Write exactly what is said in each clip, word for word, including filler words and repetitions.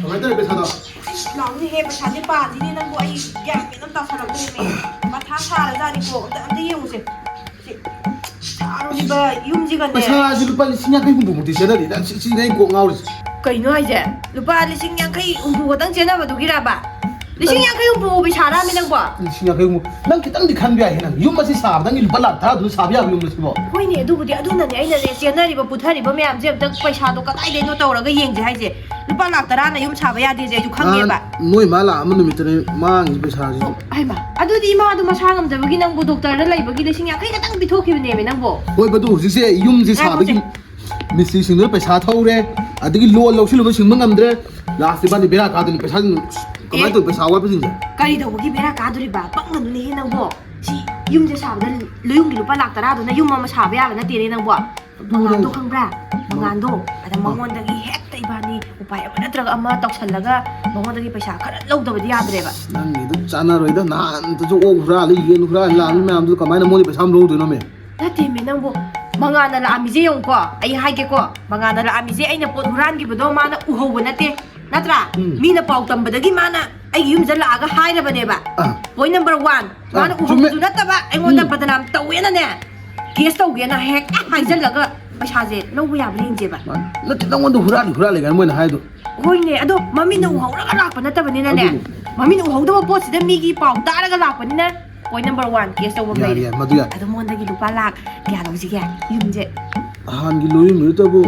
ꯀꯃꯥꯏꯅ ꯇꯧꯔꯦ ꯄꯩꯁꯥꯗꯣ? ꯏꯁ, ꯂꯥꯎꯅꯦꯍꯦ, ꯄꯩꯁꯥꯁꯦ ꯄꯥꯗꯤꯅꯦ ꯅꯪꯕꯨ, ꯑꯩ ꯒ꯭ꯌꯥꯟ ꯃꯦꯟ ꯑꯃ ꯇꯥꯁꯜꯂꯛꯇ꯭ꯔꯦꯃꯦ꯫ ꯃꯊꯥ ꯁꯥꯔꯖꯥꯠꯅꯤꯀꯣ, ꯑꯝꯇ, ꯑꯝꯇ ꯌꯦꯡꯉꯨꯁꯦ꯫ ꯁꯤ ꯁꯥꯔꯨꯔꯤꯕ ꯌꯨꯝꯁꯤꯒꯅꯦ꯫ ꯄꯩꯁꯥꯁꯤ ꯂꯨꯄꯥ ꯂꯤꯁꯤꯡ ꯌꯥꯡꯈꯩ ꯍꯨꯝꯐꯨꯃꯨꯛꯇꯤ ꯆꯦꯟꯅꯔꯤꯗ, ꯁꯤ, ꯁꯤꯅꯦ ꯑꯩ ꯀꯣꯛ ꯉꯥꯎꯔꯤꯁꯦ꯫ ꯀꯩꯅꯣ ꯍꯥꯏꯁꯦ? ꯂꯨꯄꯥ ꯂꯤꯁꯤꯡ ꯌꯥꯡꯈꯩ ꯍꯨꯝꯐꯨ ꯈꯛꯇꯪ ꯆꯦꯟꯅꯕꯗꯨꯒꯤꯔꯕ? ꯂꯤꯁꯤꯡ ꯌꯥꯡꯈꯩ ꯍꯨꯝꯐꯨ ꯄꯩꯁꯥꯔꯥꯃꯤ ꯅꯪꯕꯣ? ꯂꯤꯁꯤꯡ ꯌꯥꯡꯈꯩ ꯍꯨꯝꯐꯨ? ꯅꯪ ꯈꯤꯇꯪꯗꯤ ꯈꯟꯕ ꯌꯥꯏꯍꯦ ꯅꯪ꯫ ꯌꯨꯝ ꯑꯁꯤ ꯁꯥꯕꯗꯪꯒꯤ ꯂꯨꯄꯥ ꯂꯥꯛ ꯇꯔꯥꯗꯨꯅ ꯁꯥꯕ ꯌꯥꯕ ꯌꯨꯝ ꯑꯁꯤꯕꯣ? ꯍꯣꯏꯅꯦ, ꯑꯗꯨꯕꯨꯗꯤ, ꯑꯗꯨꯅꯅꯦ ꯑꯩꯅꯅꯦ ꯆꯦꯟꯅꯔꯤꯕ ꯄꯨꯊꯔꯤꯕ ꯃꯌꯥꯝꯁꯦ ꯑꯝꯇꯪ ꯄꯩꯁꯥꯗꯣ ꯀꯗꯥꯏꯗꯩꯅꯣ ꯇꯧꯔꯒ ꯌꯦꯡꯁꯦ ꯍꯥꯏꯁꯦ꯫ ꯂꯨꯄꯥ ꯂꯥꯛ ꯇꯔꯥꯅ ꯌꯨꯝ ꯁꯥꯕ ꯌꯥꯗꯦꯁꯦ ꯑꯩꯁꯨ ꯈꯪꯉꯦꯕ꯫ ꯅꯍꯥꯟ ꯅꯣꯏ ꯃꯥ ꯂꯥꯛꯑꯝꯕ ꯅꯨꯃꯤꯠꯇꯅꯦ ꯃꯥꯡꯉꯤꯁꯦ ꯄꯩꯁꯥꯁꯤꯁꯨ꯫ ꯑꯣ, ꯍꯩꯃꯥ, ꯑꯗꯨꯗꯤ ꯏꯃꯥꯗꯣ ꯃꯁꯥ ꯉꯝꯗꯕꯒꯤ ꯅꯪꯕꯨ ꯗꯣꯛꯇꯔꯗ ꯂꯩꯕꯒꯤ ꯂꯤꯁꯤꯡ ꯌꯥꯡꯈꯩ ꯈꯛꯇꯪ ꯄꯤꯊꯣꯛꯈꯤꯕꯅꯦꯃꯤ ꯅꯪꯕꯣ꯫ ꯍꯣꯏꯕ, ꯑꯗꯨ ꯍꯧꯖꯤꯛꯁꯦ ꯌꯨꯝꯁꯦ ꯁꯥꯕꯒꯤ ꯉꯥꯏꯈꯣꯁꯦ꯫ ꯃꯤꯁꯇ꯭ꯔꯤꯁꯤꯡꯗꯨꯅ ꯄꯩꯁꯥ ꯊꯧꯔꯦ, ꯑꯗꯒꯤ ꯂꯣꯟ ꯂꯧꯁꯤꯜꯂꯨꯕ ꯁꯤꯡꯕ ꯉꯝꯗ꯭ꯔꯦ, ꯂꯥꯁꯇ ꯏꯕꯥꯅꯤ ꯕꯦꯔꯥ ꯀꯥꯗꯣꯏꯅꯤ꯫ ꯄꯩꯁꯥ ꯀꯃꯥꯏꯅ ꯑꯦ꯫ ꯇꯧ, ꯄꯩꯁꯥ ꯑꯋꯥꯠꯄꯁꯤꯡꯁꯦ? ꯀꯔꯤ ꯇꯧꯕꯒꯤ ꯕꯦꯔꯥ ꯀꯥꯗꯣꯔꯤꯕ? ꯄꯪꯒꯅꯨꯅꯦꯍꯦ ꯅꯪꯕꯣ꯫ ꯁꯤ ꯌꯨꯝꯁꯦ ꯁꯥꯕꯗ ꯂꯨꯌꯨꯝꯒꯤ ꯂꯨꯄꯥ ꯂꯥꯛ ꯇꯔꯥꯗꯨꯅ ꯌꯨꯝ ꯑꯃ ꯁꯥꯕ ꯌꯥꯕ ꯅꯠꯇꯦꯅꯦ ꯅꯪꯕꯣ꯫ ꯑꯗꯨꯅꯦ꯫ ꯃꯉꯥꯟꯗꯣ ꯈꯪꯕ꯭ꯔꯥ? ꯃꯉꯥꯟꯗꯣ꯫ ꯑꯗ ꯑꯥ꯫ ꯃꯉꯣꯟꯗꯒꯤ ꯍꯦꯛꯇ ꯏꯕꯥꯅꯤ ꯎꯄꯥꯏ ꯑꯃ ꯅꯠꯇ꯭ꯔꯒ ꯑꯃ ꯇꯧꯁꯜꯂꯒ ꯃꯉꯣꯟꯗꯒꯤ ꯄꯩꯁꯥ ꯈꯔ ꯂꯧꯗꯕꯗꯤ ꯌꯥꯗ꯭ꯔꯦꯕ꯫ ꯅꯪꯒꯤꯗꯨ ꯆꯥꯟꯅꯔꯣꯏꯗ꯫ ꯅꯍꯥꯟꯇꯁꯨ ꯑꯣꯛ ꯍꯨꯔꯥꯜꯂ, ꯌꯦꯟ ꯍꯨꯔꯥꯜꯂ ꯂꯥꯛꯑꯝꯃꯤ ꯃꯌꯥꯝꯗꯨ ꯀꯃꯥꯏꯅ ꯃꯣꯏꯗꯤ ꯄꯩꯁꯥ ꯑꯃ ꯂꯧꯗꯣꯏꯅꯣꯃꯦ? ꯅꯠꯇꯦꯃꯤ ꯅꯪꯕꯨ, ꯃꯉꯥꯟꯅ ꯂꯥꯛꯑꯝꯃꯤꯁꯦ ꯌꯦꯡꯉꯨꯀꯣ, ꯑꯩ ꯍꯥꯏꯒꯦꯀꯣ, ꯃꯉꯥꯟꯅ ꯂꯥꯛꯑꯝꯃꯤꯁꯦ ꯑꯩꯅ ꯄꯣꯠ ꯍꯨꯔꯥꯟꯈꯤꯕꯗꯣ ꯃꯥꯅ ꯎꯍꯧꯕ ꯅꯠꯇꯦ, ꯅꯠꯇ꯭ꯔꯥ? ꯎꯝ꯫ ꯃꯤꯅ ꯄꯥꯎ ꯇꯝꯕꯗꯒꯤ ꯃꯥꯅ ꯑꯩꯒꯤ ꯌꯨꯝꯁꯤꯗ ꯂꯥꯛꯑꯒ ꯍꯥꯏꯔꯕꯅꯦꯕ꯫ ꯑꯥ꯫ Point number one, ꯑꯥ, ꯃꯥꯅ ꯆꯨꯝꯃꯦ꯫ ꯎꯍꯧꯕꯁꯨ ꯅꯠꯇꯕ, ꯑꯩꯉꯣꯟꯗ ꯎꯝ꯫ ꯕꯗꯅꯥꯝ ꯇꯧꯋꯦꯅꯅꯦ, ꯀꯦꯁ ꯇꯧꯒꯦꯅ ꯍꯦꯛꯇ ꯍꯥꯏꯖꯜꯂꯒ ꯄꯩꯁꯥꯁꯦ ꯂꯧꯕ ꯌꯥꯕ꯭ꯔꯥ ꯌꯦꯡꯁꯦꯕ꯫ ꯃꯥꯅꯤ꯫ ꯅꯠꯇꯦ, ꯅꯪꯉꯣꯟꯗ ꯍꯨꯔꯥꯜꯂꯤ ꯍꯨꯔꯥꯜꯂꯤ ꯀꯥꯏꯅ ꯃꯣꯏꯅ ꯍꯥꯏꯗꯣ꯫ ꯍꯣꯏꯅꯦ, ꯑꯗꯣ ꯃꯃꯤꯠꯅ ꯎꯝ꯫ ꯎꯍꯧꯔꯒ ꯂꯥꯛꯄ ꯅꯠꯇꯕꯅꯤꯅꯅꯦ, ꯑꯗꯨꯅꯤ꯫ ꯃꯃꯤꯠꯅ ꯎꯍꯧꯗꯕ ꯄꯣꯠꯁꯤꯗ ꯃꯤꯒꯤ ꯄꯥꯎ ꯇꯥꯔꯒ ꯂꯥꯛꯄꯅꯤꯅ, point number one, ꯀꯦꯁ ꯇꯧꯕ ꯌꯥꯔꯦ, ꯂꯩꯔꯦ꯫ ꯌꯥꯔꯦ, ꯃꯗꯨ ꯌꯥꯔꯦ꯫ ꯑꯗꯣ ꯃꯉꯣꯟꯗꯒꯤ ꯂꯨꯄꯥ ꯂꯥꯛ ꯀꯌꯥ ꯂꯧꯁꯤꯒꯦ? ꯌꯨꯝꯁꯦ꯫ ꯑꯍꯥꯟꯒꯤ ꯂꯣꯏꯔꯤꯕꯗꯨꯗꯕꯨ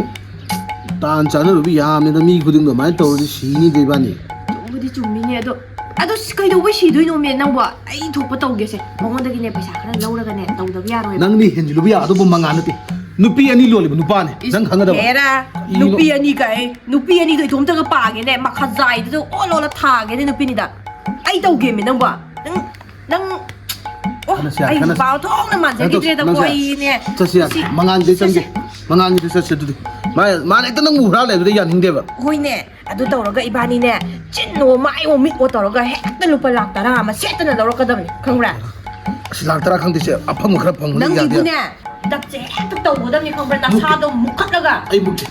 ꯇꯥꯟ ꯆꯥꯟꯅꯔꯨꯕ ꯌꯥꯝꯅꯤꯗ, ꯃꯤ ꯈꯨꯗꯤꯡꯗꯣ ꯑꯗꯨꯃꯥꯏꯅ ꯇꯧꯔꯗꯤ ꯁꯤꯅꯤꯗ ꯏꯕꯥꯅꯤ꯫ ꯆꯨꯝꯕꯨꯗꯤ ꯆꯨꯝꯃꯤꯅꯦ, ꯑꯗꯣ, ꯑꯗꯣ ꯁꯤ ꯀꯩꯗꯧꯕꯩ ꯁꯤꯗꯣꯏꯅꯣꯃꯦ ꯅꯪꯕꯣ? ꯑꯩ ꯊꯣꯛꯄ ꯇꯧꯒꯦꯁꯦ, ꯃꯉꯣꯟꯗꯒꯤꯅꯦ ꯄꯩꯁꯥ ꯈꯔ ꯂꯧꯔꯒꯅꯦ ꯇꯧꯗꯕ ꯌꯥꯔꯣꯏꯕ꯫ ꯅꯪꯗꯤ ꯍꯦꯟꯖꯤꯜꯂꯨꯕ ꯌꯥꯗꯧꯕ ꯃꯉꯥ ꯅꯠꯇꯦ, ꯅꯨꯄꯤ ꯑꯅꯤ ꯂꯣꯜꯂꯤꯕ ꯅꯨꯄꯥꯅꯦ, ꯏꯁ, ꯅꯪ ꯈꯪꯒꯗꯕ꯫ ꯍꯦꯔꯥ, ꯀꯔꯤꯅꯣ? ꯅꯨꯄꯤ ꯑꯅꯤ ꯀꯥꯏ, ꯅꯨꯄꯤ ꯑꯅꯤꯗꯣ ꯏꯇꯣꯝꯇꯒ ꯄꯥꯒꯦꯅꯦ, ꯃꯈꯥꯖꯥꯏꯗꯨꯗ ꯑꯣꯜ ꯑꯣꯜꯂ ꯊꯥꯒꯦꯅꯦ ꯅꯨꯄꯤ ꯑꯅꯤꯗ꯫ ꯑꯩ ꯇꯧꯒꯦꯃꯤ ꯅꯪꯕꯣ? ꯅꯪ, ꯅꯪ, ꯑꯣ, ꯈꯟꯅꯁꯤ ꯌꯥꯔꯦ, ꯑꯩ ꯈꯟꯅꯁꯤ꯫ ꯄꯥꯎ ꯊꯣꯛꯅ ꯃꯥꯟꯖꯈꯤꯗ꯭ꯔꯦꯗꯀꯣ, ꯈꯟꯅꯁꯤ ꯌꯥꯔꯦ꯫ ꯑꯩꯅꯦ꯫ ꯆꯠꯁꯤ ꯌꯥꯔꯦ꯫ ꯁꯤ, ꯃꯉꯥꯜꯒꯤꯗ ꯆꯠꯁꯦ꯫ ꯆꯪꯒꯦ꯫ ꯃꯉꯥꯜꯒꯤꯗ ꯆꯠꯁꯦ ꯑꯗꯨꯗꯤ꯫ ꯃꯥ, ꯃꯥꯅ ꯍꯦꯛꯇ ꯅꯪꯕꯨ ꯍꯨꯔꯥꯜꯂꯦ ꯑꯗꯨꯗ ꯌꯥꯅꯤꯡꯗꯦꯕ꯫ ꯍꯣꯏꯅꯦ, ꯑꯗꯨ ꯇꯧꯔꯒ ꯏꯕꯥꯅꯤꯅꯦ, ꯆꯤꯟꯅꯣ ꯃꯥꯏꯌꯣ ꯃꯤꯠꯑꯣ ꯇꯧꯔꯒ ꯍꯦꯛꯇ ꯂꯨꯄꯥ ꯂꯥꯛ ꯇꯔꯥ ꯑꯃ ꯁꯦꯠꯇꯅ ꯂꯧꯔꯛꯀꯗꯕꯅꯤ, ꯈꯪꯕ꯭ꯔꯥ? ꯑꯁ, ꯂꯥꯛ ꯇꯔꯥ ꯈꯪꯗꯦꯁꯦ, ꯑꯐꯪꯕ ꯈꯔ ꯐꯪꯕꯅ ꯌꯥꯗꯦ꯫ ꯅꯪꯒꯤꯕꯨꯅꯦ, ꯗꯞꯁꯦ ꯍꯦꯛꯇ ꯇꯧꯒꯗꯕꯅꯤ, ꯈꯪꯕ꯭ꯔꯥ? ꯃꯨꯛꯀꯦ꯫ ꯅꯁꯥꯗꯣ ꯃꯨꯛꯈꯠꯂꯒ꯫ ꯑꯩ ꯃꯨꯛꯀꯦ꯫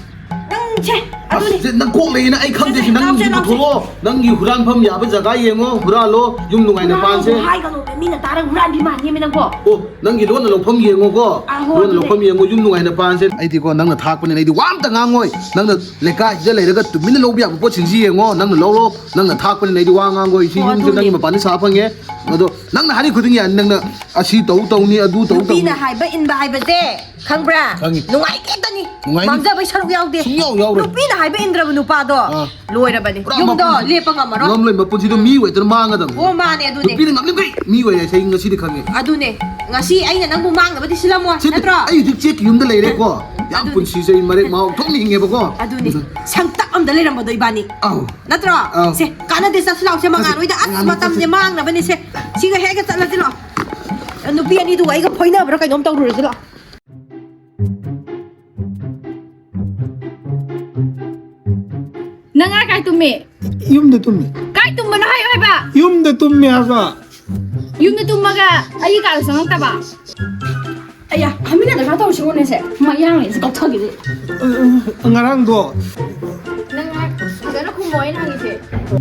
ꯅꯪ ꯁꯦ, ꯑꯗꯨꯅꯤ꯫ ꯑꯁ, ꯅꯪ ꯀꯣꯛ ꯂꯩꯌꯦꯅ ꯑꯩ ꯈꯪꯗꯦ꯫ ꯁꯦ, ꯁꯦ, ꯁꯤ ꯅꯪ ꯂꯥꯎꯁꯦ, ꯁꯤ ꯂꯥꯎꯁꯦ꯫ ꯄꯨꯊꯣꯔꯛꯑꯣ꯫ ꯅꯪꯒꯤ ꯍꯨꯔꯥꯟꯐꯝ ꯌꯥꯕ ꯖꯒꯥ ꯌꯦꯡꯉꯣ, ꯍꯨꯔꯥꯜꯂꯣ꯫ ꯌꯨꯝ ꯅꯨꯡꯉꯥꯏꯅ ꯄꯥꯟꯁꯦ꯫ ꯍꯨꯔꯥꯟꯕꯕꯨ ꯍꯥꯏꯒꯅꯣ, ꯃꯤꯅ ꯇꯥꯔꯒ ꯍꯨꯔꯥꯟꯕꯤ ꯃꯥꯟꯅꯦꯃꯤ ꯅꯪꯕꯣ꯫ ꯑꯣ, ꯅꯪꯒꯤ ꯂꯣꯟꯅ ꯂꯧꯐꯝ ꯌꯦꯡꯉꯣꯀꯣ꯫ ꯑꯥ, ꯍꯣ, ꯂꯣꯟꯅ ꯑꯗꯨꯅꯦ꯫ ꯂꯧꯐꯝ ꯌꯦꯡꯉꯣ, ꯌꯨꯝ ꯅꯨꯡꯉꯥꯏꯅ ꯄꯥꯟꯁꯦ꯫ ꯑꯩꯗꯤꯀꯣ, ꯅꯪꯅ ꯊꯥꯛꯄꯅꯤꯅ ꯑꯩꯗꯤ ꯋꯥ ꯑꯝꯇ ꯉꯥꯡꯉꯣꯏ꯫ ꯅꯪꯅ ꯂꯩꯀꯥꯏꯁꯤꯗ ꯂꯩꯔꯒ ꯇꯨꯃꯤꯟꯅ ꯂꯧꯕ ꯌꯥꯕ ꯄꯣꯠꯁꯤꯡꯁꯤ ꯌꯦꯡꯉꯣ, ꯅꯪꯅ ꯂꯧꯔꯣ꯫ ꯅꯪꯅ ꯊꯥꯛꯄꯅꯤꯅ ꯑꯩꯗꯤ ꯋꯥ ꯉꯥꯡꯉꯣꯏ꯫ ꯁꯤ ꯍꯣ, ꯌꯨꯝꯁꯦ ꯑꯗꯨꯅꯦ꯫ ꯅꯪꯒꯤ ꯃꯄꯥꯟꯗ ꯁꯥ ꯐꯪꯉꯦ꯫ ꯑꯗꯣ ꯅꯪꯅ ꯍꯥꯏꯔꯤ ꯈꯨꯗꯤꯡꯒꯤ ꯌꯥꯅꯤ꯫ ꯅꯪꯅ ꯑꯁꯤ ꯇꯧ ꯇꯧꯅꯤ, ꯑꯗꯨ ꯇꯧ ꯇꯧꯅꯤ꯫ ꯅꯨꯄꯤꯅ ꯍꯥꯏꯕ ꯏꯟꯕ ꯍꯥꯏꯕꯁꯦ ꯈꯪꯕ꯭ꯔꯥ? ꯈꯪꯉꯤ꯫ ꯅꯨꯡꯉꯥꯏꯇꯦꯇꯅꯤ꯫ ꯅꯨꯡꯉꯥꯏꯅꯤ꯫ ꯃꯥꯡꯖꯕꯩ ꯁꯔꯨꯛ ꯌꯥꯎꯗꯦ꯫ ꯁꯨꯡꯌꯥꯎ ꯌꯥꯎꯔꯣꯏ꯫ ꯅꯨꯄꯤꯅ ꯍꯥꯏꯕ ꯏꯟꯗ꯭ꯔꯕ ꯅꯨꯄꯥꯗꯣ ꯑꯥ꯫ ꯂꯣꯏꯔꯕꯅꯤ꯫ ꯄꯨꯔꯥ ꯌꯨꯝꯗꯣ ꯃꯄꯨꯟꯁꯤ ꯂꯦꯞꯄ ꯉꯝꯃꯔꯣꯏ꯫ ꯉꯝꯂꯣꯏ, ꯃꯄꯨꯟꯁꯤꯗꯣ ꯃꯤ ꯑꯣꯏꯗꯅ ꯃꯥꯡꯒꯗꯕꯅꯤ꯫ ꯑꯣ, ꯃꯥꯅꯦ, ꯑꯗꯨꯅꯦ꯫ ꯅꯨꯄꯤꯅ ꯉꯝꯂꯤꯈꯩ ꯃꯤ ꯑꯣꯏ ꯍꯥꯏꯁꯦ ꯑꯩ ꯉꯁꯤꯗꯤ ꯈꯪꯉꯦ꯫ ꯑꯗꯨꯅꯦ꯫ ꯉꯁꯤ ꯑꯩꯅ ꯅꯪꯕꯨ ꯃꯥꯡꯅꯕꯗꯤ ꯁꯤꯜꯂꯝꯃꯣꯏ, ꯁꯤꯗꯤ ꯅꯠꯇ꯭ꯔꯣ? ꯑꯩ ꯍꯧꯖꯤꯛ ꯆꯦꯛꯀꯤ ꯌꯨꯝꯗ ꯂꯩꯔꯦꯀꯣ꯫ ꯌꯥꯝ ꯑꯗꯨꯅꯦ꯫ ꯄꯨꯟꯁꯤꯁꯦ ꯑꯩ ꯃꯔꯦꯛ ꯃꯍꯥꯎ ꯊꯣꯛꯅ ꯍꯤꯡꯉꯦꯕꯀꯣ꯫ ꯑꯗꯨꯅꯦ꯫ ꯁꯪꯇꯞ ꯑꯝꯗ ꯂꯩꯔꯝꯕꯗꯣ ꯏꯕꯥꯅꯤ꯫ ꯑꯧ꯫ ꯅꯠꯇ꯭ꯔꯣ? ꯑꯧ꯫ ꯁꯦ, ꯀꯥꯟꯅꯗꯦ, ꯆꯠꯁꯤ ꯂꯥꯛꯑꯣꯁꯦ, ꯃꯉꯥꯜ ꯍꯣꯏꯗ꯫ ꯑꯁ, ꯌꯥꯅꯤ, ꯃꯇꯝꯁꯦ ꯆꯠꯁꯤ꯫ ꯃꯥꯡꯅꯕꯅꯤꯁꯦ꯫ ꯁꯤꯒ ꯍꯦꯛ ꯆꯠꯂꯁꯤ ꯂꯥꯛꯑꯣ꯫ ꯅꯨꯄꯤ ꯑꯅꯤꯗꯨꯒ ꯑꯩꯒ ꯐꯣꯏꯅꯕ꯭ꯔꯥ ꯀꯩꯅꯣꯝ ꯇꯧꯔꯨꯔꯁꯤ ꯂꯥꯛꯑꯣ꯫ ꯅꯪ ꯉꯔꯥꯡ ꯀꯥꯏ ꯇꯨꯝꯃꯤ? ꯌꯨꯝꯗ ꯇꯨꯝꯃꯤ꯫ ꯀꯥꯏ ꯇꯨꯝꯕꯅꯣ ꯍꯥꯏꯌꯣ ꯍꯥꯏꯕ꯫ ꯌꯨꯝꯗ ꯇꯨꯝꯃꯤ ꯍꯥꯏꯕ꯫ ꯌꯨꯝꯗ ꯇꯨꯝꯃꯒ ꯑꯩꯒꯤ ꯀꯥꯗ ꯆꯪꯉꯛꯇꯕ? ꯑꯌꯥ, ꯐꯝꯃꯤꯟꯅꯗꯅ ꯇꯧꯔꯤꯁꯤꯕꯣꯅꯦꯁꯦ? ꯃꯌꯥꯡ ꯂꯩꯁꯦ ꯀꯧꯊꯈꯤꯗꯣꯏ꯫ ꯑ, ꯉꯔꯥꯡꯗꯣ꯫ ꯅꯪ ꯉꯔꯥꯡ ꯐꯖꯅ ꯈꯨꯝꯃꯣ ꯑꯩꯅ ꯍꯪꯉꯤꯁꯦ꯫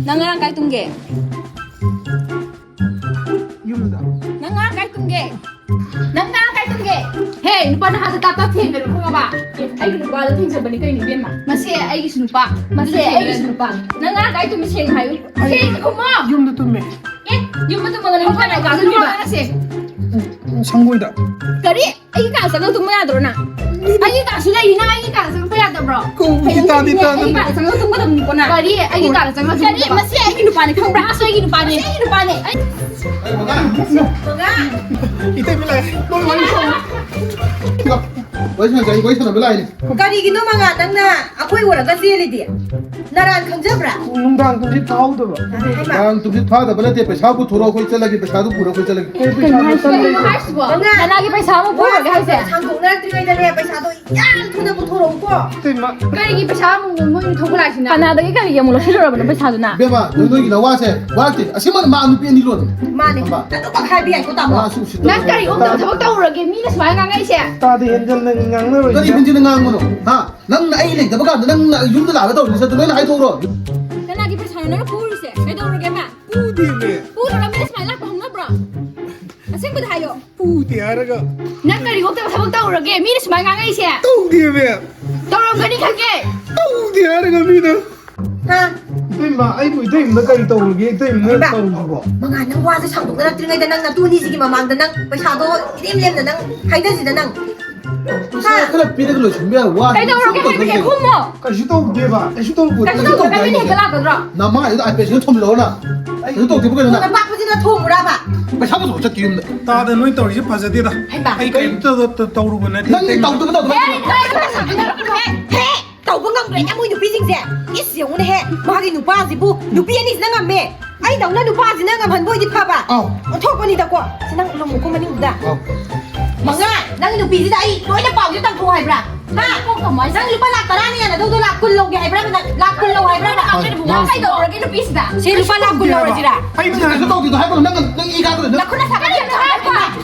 ꯅꯪ ꯉꯔꯥꯡ ꯀꯥꯏ ꯇꯨꯝꯒꯦ? ꯌꯨꯝꯗ꯫ ꯅꯪ ꯉꯔꯥꯡ ꯀꯥꯏ ꯇꯨꯝꯒꯦ? ꯅꯪ ꯉꯔꯥꯡ ꯀꯥꯏ ꯇꯨꯝꯒꯦ? ꯍꯦ, ꯅꯨꯄꯥ ꯅꯍꯥꯗ ꯇꯥꯞ ꯇꯥꯞ ꯊꯦꯡꯒꯅꯨ, ꯈꯪꯉꯕ? ꯑꯦ, ꯑꯩꯒꯤ ꯅꯨꯄꯥꯗ ꯊꯦꯡꯖꯕꯅꯤ ꯀꯩꯅꯣ, ꯏꯕꯦꯝꯃ꯫ ꯃꯁꯦ ꯑꯩꯒꯤꯁꯨ ꯅꯨꯄꯥ, ꯃꯁꯦ ꯑꯩꯒꯤꯁꯨ ꯅꯨꯄꯥ꯫ ꯅꯪ ꯉꯔꯥꯡ ꯀꯥꯏ ꯇꯨꯝꯃꯤ, ꯁꯦꯡꯅ ꯍꯥꯏꯌꯨ꯫ ꯁꯦꯡꯅ ꯈꯨꯝꯃꯣ꯫ ꯌꯨꯝꯗ ꯇꯨꯝꯃꯦ꯫ ꯑꯦ, ꯌꯨꯝꯗ ꯇꯨꯝꯃꯒ ꯅꯪ ꯀꯥꯏ ꯀꯥꯗ ꯇꯨꯝꯃꯤꯕ? ꯁꯪꯒꯣꯏꯗ꯫ ꯀꯔꯤ? ꯑꯩꯒꯤ ꯀꯥꯗ ꯆꯪꯉ ꯇꯨꯝꯕ ꯌꯥꯗ꯭ꯔꯣ ꯅꯪ? ꯑꯩꯒꯤ ꯀꯥꯁꯨ ꯂꯩꯔꯤ, ꯅꯪ ꯑꯩꯒꯤ ꯀꯥꯗ ꯆꯪꯉꯛꯄ ꯌꯥꯗꯕ꯭ꯔꯣ? ꯀꯧ-, ꯍꯌꯦꯡ ꯏꯇꯥꯗꯤ ꯅꯪ ꯇꯥꯗꯕꯅꯦ꯫ ꯑꯩꯒꯤ ꯀꯥꯗ ꯆꯪꯉ ꯇꯨꯝꯒꯗꯕꯅꯤꯀꯣ ꯅꯪ꯫ ꯀꯔꯤ? ꯑꯩꯒꯤ ꯀꯥꯗ ꯆꯪꯉ ꯀꯔꯤ? ꯇꯨꯝꯒꯗꯕ? ꯃꯁꯤ ꯑꯩꯒꯤ ꯅꯨꯄꯥꯅꯤ ꯈꯪꯕ꯭ꯔꯥ? ꯃꯁꯤ ꯑꯩꯒꯤ ꯅꯨꯄꯥꯅꯤ꯫ ꯃꯁꯤ ꯑꯩꯒꯤ ꯅꯨꯄꯥꯅꯤ꯫ ꯑꯩ ꯃꯉꯥ꯫ ꯃꯉꯥ꯫ ꯏꯇꯩꯃ ꯂꯥꯛꯑꯦ꯫ ꯂꯣꯏ ꯋꯥꯔꯤ ꯁꯥꯎꯔꯣ꯫ ꯋꯥꯔꯤ ꯁꯥꯟꯅꯁꯦ, ꯑꯩ ꯋꯥꯔꯤ ꯁꯥꯟꯅꯕ ꯂꯥꯛꯏꯅꯦ꯫ ꯀꯔꯤꯒꯤꯅꯣ ꯃꯉꯥ ꯅꯪꯅ ꯑꯩꯈꯣꯏ ꯎꯔꯒ ꯆꯦꯜꯂꯤꯗꯤ? ꯅꯔꯥꯟ ꯈꯪꯖꯕ꯭ꯔꯥ? ꯅꯨꯡꯗꯥꯡ ꯇꯨꯝꯁꯤꯠ ꯐꯥꯍꯧꯗꯕ꯫ ꯍꯩꯃꯥ꯫ ꯅꯨꯡꯗꯥꯡ ꯇꯨꯝꯁꯤꯠ ꯐꯥꯗꯕ ꯅꯠꯇꯦ, ꯄꯩꯁꯥ ꯄꯨꯊꯣꯔꯛꯑꯣ, ꯑꯩꯈꯣꯏ ꯆꯠꯂꯒꯦ, ꯄꯩꯁꯥꯗꯨ ꯄꯨꯔꯣ, ꯑꯩꯈꯣꯏ ꯆꯠꯂꯒꯦ꯫ ꯀꯩꯅꯣ ꯍꯥꯏꯁꯤꯕꯣ? ꯃꯉꯥ꯫ ꯅꯅꯥꯒꯤ ꯄꯩꯁꯥ ꯑꯃꯨꯛ ꯄꯨꯔꯒꯦ ꯍꯥꯏꯁꯦ? ꯁꯥꯡꯗꯣꯛꯅꯔꯛꯇ꯭ꯔꯤꯉꯩꯗꯅꯦ ꯄꯩꯁꯥꯗꯣ ꯌꯥꯝ ꯊꯨꯅ ꯄꯨꯊꯣꯔꯛꯎꯀꯣ꯫ ꯏꯇꯩꯃ꯫ ꯀꯔꯤꯒꯤ ꯄꯩꯁꯥ ꯑꯃꯨꯛ ꯃꯣꯏꯅ ꯊꯣꯛꯄ ꯂꯥꯛꯏꯁꯤꯅ? ꯀꯅꯥꯗꯒꯤ ꯀꯔꯤꯒꯤ ꯑꯃꯨꯛ ꯂꯧꯁꯤꯜꯂꯨꯔꯕꯅꯣ ꯄꯩꯁꯥꯗꯨꯅ? ꯏꯕꯦꯝꯃ, ꯅꯣꯏ ꯅꯣꯏꯒꯤ ꯅꯋꯥꯁꯦ ꯋꯥꯔꯛꯇꯦ꯫ ꯑꯁꯤꯃ ꯃꯥ ꯅꯨꯄꯤ ꯑꯅꯤ ꯂꯣꯟ꯫ ꯃꯥꯅꯦ꯫ ꯑꯝꯕ꯫ ꯑꯗꯨꯈꯛ ꯍꯥꯏꯕ ꯌꯥꯏꯀꯣ, ꯇꯥꯃꯣ? ꯃꯥꯁꯨ ꯎꯁꯤꯠꯇꯕ ꯅꯪ ꯀꯔꯤ ꯎꯛꯇꯕ ꯊꯕꯛ ꯇꯧꯔꯨꯔꯒꯦ? ꯃꯤꯅ ꯁꯨꯃꯥꯏꯅ ꯉꯥꯡꯉꯛꯏꯁꯦ? ꯇꯥꯗꯦ, ꯍꯦꯟꯖꯜ ꯅꯪ ꯉꯥꯡꯅꯔꯣꯏ꯫ ꯀꯔꯤ ꯍꯦꯟꯖꯤꯟꯅ ꯉꯥꯡꯕꯅꯣ? ꯍꯥ? ꯅꯪꯅ ꯑꯩ ꯂꯩꯇꯕ ꯀꯥꯟꯗ ꯅꯪꯅ ꯌꯨꯝꯗ ꯂꯥꯛꯑꯒ ꯇꯧꯔꯤꯁꯦ ꯑꯗꯨ ꯂꯣꯏꯅ ꯍꯥꯏꯗꯣꯛꯎꯔꯣ꯫ ꯀꯅꯥꯒꯤ ꯄꯩꯁꯥꯅꯣ ꯅꯪꯅ ꯄꯨꯔꯤꯁꯦ? ꯀꯩꯗꯧꯔꯒꯦ, ꯃꯥ? ꯄꯨꯗꯦꯃꯦ꯫ ꯄꯨꯗ꯭ꯔꯒ ꯃꯤꯅ ꯁꯨꯃꯥꯏꯅ ꯂꯥꯛꯄ ꯍꯧꯅꯕ꯭ꯔꯣ? ꯑꯁꯦꯡꯕꯗ ꯍꯥꯏꯌꯣ꯫ ꯄꯨꯗꯦ ꯍꯥꯏꯔꯒ꯫ ꯅꯪ ꯀꯔꯤ ꯊꯕꯛ ꯇꯧꯔꯒꯦ? ꯃꯤꯅ ꯁꯨꯃꯥꯏꯅ ꯉꯥꯡꯉꯛꯏꯁꯦ? ꯇꯧꯗꯦꯃꯦ꯫ ꯇꯧꯔꯝꯒꯅꯤ ꯈꯪꯉꯦ꯫ ꯇꯧꯗꯦ ꯍꯥꯏꯔꯒ ꯃꯤꯅ꯫ ꯍꯥ? ꯏꯇꯩꯃ, ꯑꯩꯕꯨ ꯏꯇꯩꯃꯗ ꯀꯔꯤ ꯇꯧꯔꯒꯦ? ꯏꯇꯩꯃꯅ ꯍꯩꯃꯥ! ꯇꯧꯔꯤꯁꯤꯕꯣ? ꯃꯉꯥ, ꯅꯪ ꯋꯥꯁꯦ ꯁꯥꯡꯗꯣꯛꯅꯔꯛꯇ꯭ꯔꯤꯉꯩꯗ ꯅꯪ ꯅꯇꯨ ꯑꯅꯤꯁꯤꯒꯤ ꯃꯃꯥꯡꯗ ꯅꯪ ꯄꯩꯁꯥꯗꯣ ꯏꯔꯦꯝ ꯂꯦꯝꯅ ꯅꯪ ꯍꯥꯏꯗꯁꯤꯗ ꯅꯪ꯫ ꯄꯩꯁꯥ ꯍꯥ? ꯈꯔ ꯄꯤꯔꯒ ꯂꯣꯏꯁꯤꯟꯕ ꯌꯥꯕ ꯋꯥ ꯀꯩꯗꯧꯔꯒꯦ ꯁꯨꯝ ꯍꯥꯏꯕꯅꯦ? ꯇꯧꯁꯟꯅꯩ꯫ ꯈꯨꯝꯃꯣ! ꯀꯩꯁꯨ ꯇꯧꯗꯦꯕ, ꯀꯩꯁꯨ ꯇꯧꯗꯦ꯫ ꯀꯩꯁꯨ ꯇꯧꯗꯕ ꯃꯤꯅ ꯍꯦꯛꯇ ꯂꯥꯛꯀꯗ꯭ꯔꯣ? ꯅꯃꯥꯏꯗꯨꯗ iPad ꯁꯤꯅ ꯊꯣꯝꯖꯤꯜꯂꯛꯑꯣꯅ꯫ ꯀꯩꯁꯨ ꯇꯧꯗꯦꯕ ꯀꯩꯅꯣ ꯅꯪ? ꯅꯄꯥꯛꯄꯁꯤꯅ ꯊꯣꯝꯃꯨꯔꯕ? ꯄꯩꯁꯥ ꯄꯨꯊꯣꯛꯑ ꯆꯠꯀꯦ ꯌꯨꯝꯗ꯫ ꯇꯥꯗ, ꯅꯣꯏ ꯇꯧꯔꯤꯁꯦ ꯐꯖꯗꯦꯗ꯫ ꯍꯩꯃꯥ! ꯑꯩ ꯀꯩꯝꯇ ꯇꯧ-, ꯇꯧꯔꯨꯕ ꯅꯠꯇꯦ꯫ ꯅꯪ ꯇꯧꯗꯕ ꯇꯧꯗꯕ ꯍꯦ! ꯍꯦ! ꯇꯧꯕ ꯉꯝꯗ꯭ꯔꯦꯅꯦ ꯃꯣꯏ ꯅꯨꯄꯤꯁꯤꯡꯁꯦ꯫ ꯏꯁ, ꯌꯦꯡꯉꯨꯅꯦꯍꯦ, ꯃꯥꯒꯤ ꯅꯨꯄꯥꯁꯤꯕꯨ ꯅꯨꯄꯤ ꯑꯅꯤꯁꯤꯅ ꯉꯝꯃꯦ꯫ ꯑꯩꯗꯧꯅ ꯅꯨꯄꯥꯁꯤꯅ ꯉꯝꯍꯟꯕ ꯑꯣꯏꯗꯤ ꯐꯕ꯫ ꯑꯧ꯫ ꯑꯣꯟꯊꯣꯛꯄꯅꯤꯗꯀꯣ꯫ ꯁꯤ ꯅꯪ ꯂꯨꯝꯃꯨꯀꯣ ꯃꯅꯤꯡꯗꯨꯗ꯫ ꯑꯧ꯫ ꯃꯉꯥ, ꯅꯪ ꯅꯨꯄꯤꯁꯤꯗ ꯑꯩ ꯂꯣꯏꯅ ꯄꯥꯎꯁꯦ ꯇꯝꯊꯣꯛꯑꯣ ꯍꯥꯏꯕ꯭ꯔꯥ? ꯍꯥ? ꯅꯪ ꯂꯨꯄꯥ ꯂꯥꯛ ꯇꯔꯥꯅ ꯌꯥꯅꯗꯧꯗꯣ ꯂꯥꯛ ꯀꯨꯟ ꯂꯧꯒꯦ ꯍꯥꯏꯕ꯭ꯔꯥ? ꯅꯪ ꯂꯥꯛ ꯀꯨꯟ ꯂꯧ ꯍꯥꯏꯕ꯭ꯔꯥ? ꯅꯪ ꯀꯩꯗꯧꯔꯒꯦ ꯅꯨꯄꯤꯁꯤꯗ? ꯁꯤ ꯂꯨꯄꯥ ꯂꯥꯛ ꯀꯨꯟ ꯂꯧꯔꯁꯤꯔꯥ? ꯑꯩ ꯄꯩꯁꯥ ꯀꯩꯁꯨ ꯇꯧꯗꯦꯗꯣ ꯍꯥꯏꯕ ꯅꯪ, ꯅꯪ ꯏ ꯀꯥꯗ꯭ꯔꯣ ꯅꯪ? ꯅꯈꯨꯠꯅ ꯁꯥꯒꯠꯂꯤꯅꯣ ꯍꯥꯏꯕ?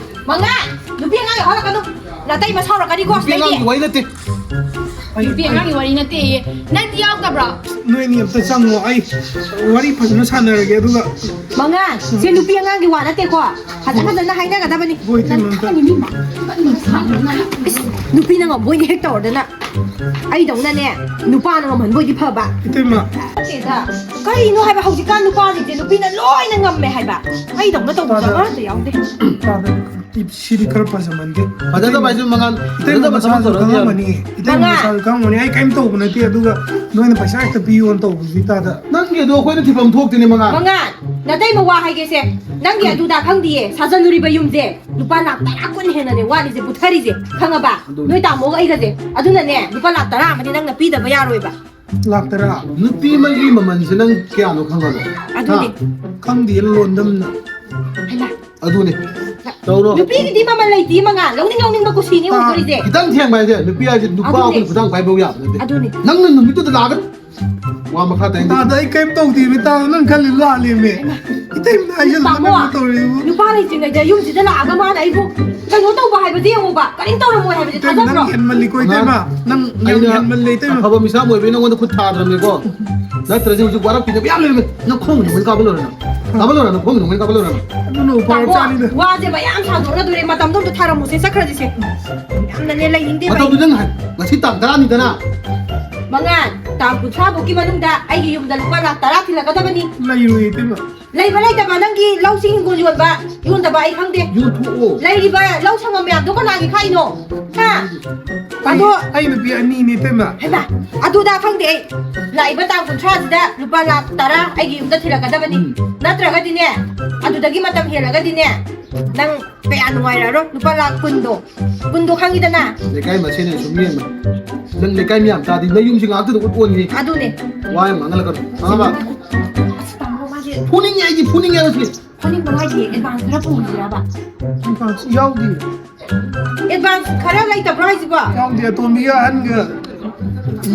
ꯃꯉꯥ, ꯅꯨꯄꯤ ꯑꯉꯥꯡ ꯌꯥꯎꯍꯜꯂꯛꯀꯅꯨ꯫ ꯅꯇꯩꯃ ꯁꯥꯎꯔꯛꯀꯅꯤꯀꯣ ꯅꯨꯄꯤ ꯁꯤꯗꯩꯗꯤ꯫ ꯑꯉꯥꯡꯒꯤ ꯋꯥꯔꯤ ꯅꯠꯇꯦ꯫ ꯅꯨꯄꯤ ꯑꯉꯥꯡꯒꯤ ꯋꯥꯔꯤ ꯅꯠꯇꯦꯌꯦ꯫ ꯅꯪꯗꯤ ꯌꯥꯎꯗꯕ꯭ꯔꯣ? ꯅꯣꯏ ꯑꯅꯤ ꯑꯝꯇ ꯆꯪꯉꯣ, ꯑꯩ ꯋꯥꯔꯤ ꯐꯖꯅ ꯁꯥꯟꯅꯔꯒꯦ, ꯑꯗꯨꯒ ꯃꯉꯥ, ꯁꯤ ꯅꯨꯄꯤ ꯑꯉꯥꯡꯒꯤ ꯋꯥ ꯅꯠꯇꯦꯀꯣ꯫ ꯐꯖ ꯐꯖꯅ ꯍꯥꯏꯅꯒꯗꯕꯅꯤ꯫ ꯍꯣꯏ, ꯏꯇꯩꯃ, ꯑꯝꯇ꯫ ꯅꯊꯪꯒꯤ ꯃꯤ ꯃꯥ-, ꯏꯁ, ꯅꯨꯄꯤꯅ ꯉꯝꯕꯣꯏꯅ ꯍꯦꯛ ꯇꯧꯔꯗꯅ꯫ ꯑꯩꯗꯧꯅꯅꯦ, ꯅꯨꯄꯥꯅ ꯉꯝꯍꯟꯕꯣꯏꯗꯤ ꯐꯕ꯫ ꯏꯇꯩꯃ꯫ ꯅꯠꯇꯦꯗ꯫ ꯀꯔꯤꯅꯣ ꯍꯥꯏꯕ, ꯍꯧꯖꯤꯛꯀꯥꯟ ꯅꯨꯄꯥꯁꯤꯡꯁꯦ ꯅꯨꯄꯤꯅ ꯂꯣꯏꯅ ꯉꯝꯃꯦ ꯍꯥꯏꯕ꯫ ꯑꯩꯗꯧꯅ ꯇꯧꯕ ꯇꯥꯗ꯫ ꯑꯃꯠꯇ ꯌꯥꯎꯗꯦ꯫ ꯇꯥꯗ꯫ ꯁꯤꯗꯤ ꯈꯔ ꯐꯖꯃꯟꯗꯦ꯫ ꯐꯖꯗꯕ ꯍꯥꯏꯁꯦ ꯃꯉꯥꯜ, ꯏꯇꯩꯃ ꯐꯖꯗꯕ ꯊꯕꯛ ꯃꯁꯥꯁꯨ ꯇꯧꯔꯒ ꯈꯪꯉꯝꯃꯅꯤ꯫ ꯏꯇꯩꯃ ꯃꯉꯥ꯫ ꯃꯁꯥꯁꯨ ꯈꯪꯉꯝꯃꯅꯤ꯫ ꯑꯩ ꯀꯔꯤꯝ ꯇꯧꯕ ꯅꯠꯇꯦ, ꯑꯗꯨꯒ ꯅꯣꯏꯅ ꯄꯩꯁꯥ ꯍꯦꯛꯇ ꯄꯤꯌꯣꯅ ꯇꯧꯕꯁꯤ ꯇꯥꯗ꯫ ꯅꯪꯒꯤ ꯑꯗꯣ ꯑꯩꯈꯣꯏꯅ ꯊꯤꯐꯝ ꯊꯣꯛꯇꯦꯅꯦ, ꯃꯉꯥꯜ꯫ ꯃꯉꯥꯜ, ꯅꯇꯩꯃ ꯋꯥ ꯍꯥꯏꯒꯦꯁꯦ꯫ ꯅꯪꯒꯤ ꯑꯗꯨꯗ ꯈꯪꯗꯤꯌꯦ꯫ ꯁꯥꯖꯜꯂꯨꯔꯤꯕ ꯌꯨꯝꯁꯦ ꯂꯨꯄꯥ ꯂꯥꯛ ꯇꯔꯥ ꯀꯨꯟ ꯍꯦꯟꯅꯅꯦ ꯋꯥꯠꯂꯤꯁꯦ, ꯄꯨꯊꯔꯤꯁꯦ꯫ ꯈꯪꯉꯕ? ꯑꯗꯨꯅꯤ꯫ ꯅꯣꯏ ꯇꯥꯃꯣꯒ ꯑꯩꯒꯁꯦ꯫ ꯑꯗꯨꯅꯅꯦ, ꯂꯨꯄꯥ ꯂꯥꯛ ꯇꯔꯥ ꯑꯃꯗꯤ ꯅꯪꯅ ꯄꯤꯗꯕ ꯌꯥꯔꯣꯏꯕ꯫ ꯂꯥꯛ ꯇꯔꯥ? ꯅꯨꯄꯤ ꯑꯃꯒꯤ ꯃꯃꯜꯁꯦ ꯅꯪ ꯀꯌꯥꯅꯣ ꯈꯪꯉꯕꯣ? ꯑꯗꯨꯅꯤ꯫ ꯍꯥ? ꯈꯪꯗꯦ, ꯂꯣꯟꯗꯝꯅ꯫ ꯍꯩꯃꯥ꯫ ꯑꯗꯨꯅꯤ꯫ ꯇꯧꯔꯣ꯫ ꯅꯨꯄꯤꯒꯤꯗꯤ ꯃꯃꯜ ꯂꯩꯇꯦ, ꯃꯉꯥꯜ꯫ ꯂꯧꯅꯤꯡ ꯂꯧꯅꯤꯡꯕ ꯀꯨꯁꯤꯅꯤ ꯇꯥ-, ꯎꯗꯣꯔꯤꯁꯦ꯫ ꯈꯤꯇꯪ ꯊꯦꯡꯕ ꯍꯥꯏꯁꯦ, ꯅꯨꯄꯤ ꯍꯥꯏꯁꯦ ꯅꯨꯄꯥ ꯑꯗꯨꯅꯤ꯫ ꯑꯩꯈꯣꯏꯅ ꯈꯨꯗꯥꯡ ꯄꯥꯏꯕ ꯌꯥꯕ ꯅꯠꯇꯦ꯫ ꯑꯗꯨꯅꯤ꯫ ꯅꯪꯅ ꯅꯨꯃꯤꯠꯇꯨꯗ ꯂꯥꯛꯑꯒ ꯋꯥ ꯃꯈꯥ ꯇꯥꯅꯤꯡꯗꯦ꯫ ꯇꯥꯗ ꯑꯩ ꯀꯔꯤꯝ ꯇꯧꯗꯦꯃꯤ, ꯇꯥꯗ ꯅꯪ ꯈꯜꯂꯤ ꯂꯥꯜꯂꯦꯃꯤ꯫ ꯏꯇꯩꯃꯅ ꯍꯥꯏꯖꯜꯂꯨ ꯇꯥꯃꯣ, ꯅꯪꯅ ꯇꯧꯔꯤꯕꯨ꯫ ꯅꯨꯄꯥ ꯂꯩꯇ꯭ꯔꯤꯉꯩꯗ ꯌꯨꯝꯁꯤꯗ ꯂꯥꯛꯑꯒ ꯃꯥꯅ ꯑꯩꯕꯨ ꯀꯩꯅꯣ ꯇꯧꯕ ꯍꯥꯏꯕꯗꯤ ꯌꯦꯡꯉꯣꯕ, ꯀꯔꯤꯝ ꯇꯧꯔꯝꯃꯣꯏ ꯍꯥꯏꯕꯗꯤ ꯏꯇꯩꯃ, ꯅꯪ ꯊꯥꯖꯕ꯭ꯔꯣ? ꯍꯦꯟꯃꯜꯂꯤꯀꯣ, ꯏꯇꯩꯃ꯫ ꯅꯪ ꯌꯥꯝ ꯑꯩꯅ ꯍꯦꯟꯃꯜꯂꯦ, ꯏꯇꯩꯃ꯫ ꯑꯐꯕ ꯃꯤꯁꯛ ꯑꯣꯏꯕꯩ ꯅꯉꯣꯟꯗ ꯈꯨꯠ ꯊꯥꯗ꯭ꯔꯕꯅꯤꯀꯣ꯫ ꯅꯠꯇ꯭ꯔꯗꯤ ꯍꯧꯖꯤꯛ ꯋꯥꯔꯛꯄꯤꯗꯕ ꯌꯥꯝ ꯂꯩꯔꯝꯃꯦ꯫ ꯅꯪ ꯈꯣꯡ ꯅꯨꯡ ꯀꯥꯕ ꯂꯣꯏꯔꯦ ꯅꯪ꯫ ꯀꯥꯕ ꯂꯣꯏꯔꯦ ꯅꯪ, ꯈꯣꯡ ꯅꯨꯡ ꯀꯥꯕ ꯂꯣꯏꯔꯦ ꯅꯪ꯫ ꯑꯗꯨꯅ ꯎꯄꯥꯏ ꯇꯥꯃꯣ, ꯆꯥꯅꯤꯗ꯫ ꯋꯥꯁꯦ ꯃꯌꯥꯝ ꯁꯥꯗꯣꯛꯅꯗꯣꯔꯦ, ꯃꯇꯝꯗꯣ ꯑꯝꯇ ꯊꯥꯔꯝꯃꯨꯁꯦ, ꯆꯠꯈ꯭ꯔꯁꯤꯁꯦ꯫ ꯌꯥꯝꯅꯅꯦ ꯂꯩꯅꯤꯡꯗꯦꯕ ꯑꯩ꯫ ꯃꯇꯝꯗꯨ ꯅꯪ ꯍꯥꯏ-, ꯉꯁꯤ ꯇꯥꯡ ꯇꯔꯥꯅꯤꯗꯅ꯫ ꯃꯉꯥꯟ, ꯇꯥꯡ ꯀꯨꯟꯊ꯭ꯔꯥ ꯐꯥꯎꯒꯤ ꯃꯅꯨꯡꯗ ꯑꯩꯒꯤ ꯌꯨꯝꯗ ꯂꯨꯄꯥ ꯂꯥꯈ ꯇꯔꯥ ꯊꯤꯜꯂꯛꯀꯗꯕꯅꯤ꯫ ꯂꯩꯔꯣꯏꯌꯦ, ꯏꯇꯩꯃ꯫ ꯂꯩꯕ ꯂꯩꯇꯕ ꯅꯪꯒꯤ ꯂꯧꯁꯤꯡ ꯍꯤꯡꯒꯣꯜ ꯌꯣꯟꯕ, ꯌꯣꯟꯗꯕ ꯑꯩ ꯈꯪꯗꯦ꯫ ꯌꯣꯟꯊꯣꯛꯑꯣ꯫ ꯂꯩꯔꯤꯕ ꯂꯧ ꯁꯪꯉꯝ ꯃꯌꯥꯝꯗꯣ ꯀꯅꯥꯒꯤ ꯈꯥꯛꯏꯅꯣ? ꯍꯥ? ꯑꯗꯣ ꯑꯩ ꯅꯨꯄꯤ ꯑꯅꯤꯅꯦ, ꯏꯇꯩꯃ꯫ ꯍꯩꯃꯥ, ꯑꯗꯨꯗ ꯈꯪꯗꯦ ꯑꯩ꯫ ꯂꯥꯛꯏꯕ ꯇꯥꯡ ꯀꯨꯟꯊ꯭ꯔꯥꯁꯤꯗ ꯂꯨꯄꯥ ꯂꯥꯈ ꯇꯔꯥ ꯑꯩꯒꯤ ꯌꯨꯝꯗ ꯊꯤꯜꯂꯛꯀꯗꯕꯅꯤ꯫ ꯎꯝ꯫ ꯅꯠꯇ꯭ꯔꯒꯗꯤꯅꯦ, ꯑꯗꯨꯗꯒꯤ ꯃꯇꯝ ꯍꯦꯜꯂꯒꯗꯤꯅꯦ, ꯅꯪ ꯀꯌꯥ ꯅꯨꯡꯉꯥꯏꯔꯛꯑꯔꯣꯏ꯫ ꯂꯨꯄꯥ ꯂꯥꯈ ꯀꯨꯟꯗꯣ, ꯀꯨꯟꯗꯣ ꯈꯪꯉꯤꯗꯅ? ꯂꯩꯀꯥꯏ ꯃꯁꯦꯟ ꯑꯣꯏꯅ ꯁꯨꯝ ꯌꯦꯡꯕ꯫ ꯅꯪ ꯂꯩꯀꯥꯏ ꯃꯌꯥꯝ ꯇꯥꯗꯤ ꯅꯪ ꯌꯨꯝꯁꯤ ꯉꯥꯛꯇꯗ ꯎꯠ ꯑꯣꯟꯅꯤ꯫ ꯑꯗꯨꯅꯦ꯫ ꯋꯥ ꯌꯥꯝ ꯉꯥꯡꯍꯜꯂꯛꯀꯅꯨ꯫ ꯈꯪꯉꯕ? ꯑꯁ, ꯇꯥꯃꯣ, ꯃꯥꯁꯦ ꯐꯨꯅꯤꯡꯉꯦ ꯑꯩꯗꯤ, ꯐꯨꯅꯤꯡꯉꯦ ꯍꯥꯏꯕꯁꯤ꯫ ꯐꯨꯅꯤꯡꯕ ꯍꯥꯏꯁꯦ advance ꯈꯔ ꯄꯨꯁꯤꯔꯕ? Advance ꯌꯥꯎꯗꯦ꯫ Advance ꯈꯔ ꯂꯩꯇꯕ꯭ꯔꯣ ꯍꯥꯏꯁꯤꯕꯣ? ꯌꯥꯎꯗꯦ, ꯑꯇꯣꯝꯕꯤꯒ ꯑꯍꯟꯒ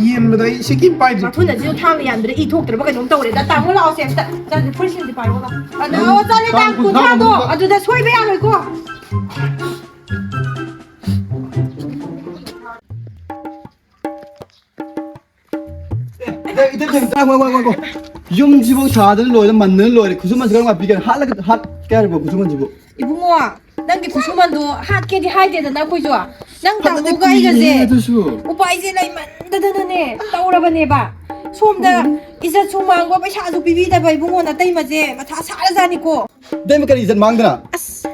ꯌꯦꯟꯕꯗ ꯑꯩ ꯁꯤꯀꯤ ꯄꯥꯏꯗ꯭ꯔꯤ꯫ ꯃꯊꯨꯟ ꯑꯁꯤꯁꯨ ꯊꯥꯡꯅ ꯌꯥꯟꯕꯗ ꯏ ꯊꯣꯛꯇ꯭ꯔꯕ ꯀꯩꯅꯣꯝ ꯇꯧꯔꯦꯗ꯫ ꯇꯥꯃꯣ ꯂꯥꯛꯑꯣꯁꯦ ꯑꯝꯇ꯫ ꯆꯠꯂꯁꯤ, ꯐꯨꯔꯤꯠꯁꯤꯡꯁꯦ ꯄꯥꯏꯔꯛꯑꯣ ꯂꯥꯛꯑꯣ꯫ ꯑꯗꯣ, ꯑꯣ, ꯆꯠꯂꯦ, ꯇꯥꯡ ꯇꯥꯡ ꯀꯨꯟꯊ꯭ꯔꯥ ꯀꯨꯟꯊ꯭ꯔꯥꯗꯣ, ꯃꯅꯨꯡꯗ꯫ ꯑꯗꯨꯗ ꯁꯣꯏꯕ ꯌꯥꯔꯣꯏꯀꯣ꯫ ꯑꯦ, ꯏꯇꯩ, ꯏꯇꯩ, ꯏꯇꯩ, ꯉꯥꯏꯈꯣ, ꯉꯥꯏꯈꯣ, ꯉꯥꯏꯈꯣ꯫ ꯌꯨꯝꯁꯤꯐꯥꯎ ꯁꯥꯗꯅ ꯂꯣꯏꯔꯦ, ꯃꯟꯗꯅ ꯂꯣꯏꯔꯦ꯫ ꯈꯨꯠꯁꯨꯃꯟꯁꯤ ꯀꯔꯝ ꯀꯥꯟ ꯄꯤꯒꯦ? ꯍꯥꯠꯂꯒ, ꯍꯥꯠꯀꯦ ꯍꯥꯏꯔꯤꯕꯣ ꯈꯨꯠꯁꯨꯃꯟꯁꯤꯕꯨ? ꯏꯕꯨꯡꯉꯣ, ꯅꯪꯒꯤ ꯈꯨꯠꯁꯨꯃꯟꯗꯣ ꯍꯥꯠꯀꯦꯗꯤ ꯍꯥꯏꯗꯦꯗꯅ ꯑꯩꯈꯣꯏꯁꯨ꯫ ꯅꯪ ꯍꯥꯠꯂꯗꯤ ꯇꯥꯃꯣꯒ ꯑꯩꯒꯁꯦ ꯀꯨꯏꯔꯦ ꯑꯗꯨꯁꯨ꯫ ꯎꯄꯥꯏꯁꯦ ꯂꯩꯃꯟꯗꯗꯅꯅꯦ ꯇꯧꯔꯕꯅꯦꯕ꯫ ꯁꯣꯝꯗ ꯎꯝ꯫ ꯏꯖꯠꯁꯨ ꯃꯥꯡꯕ, ꯄꯩꯁꯥꯁꯨ ꯄꯤꯕꯤꯗꯕ ꯏꯕꯨꯡꯉꯣ ꯅꯇꯩꯃꯁꯦ ꯃꯊꯥ ꯁꯥꯔꯖꯥꯠꯅꯤꯀꯣ꯫ ꯏꯇꯩꯃ ꯀꯔꯤ ꯏꯖꯠ ꯃꯥꯡꯗꯅ? ꯑꯁ,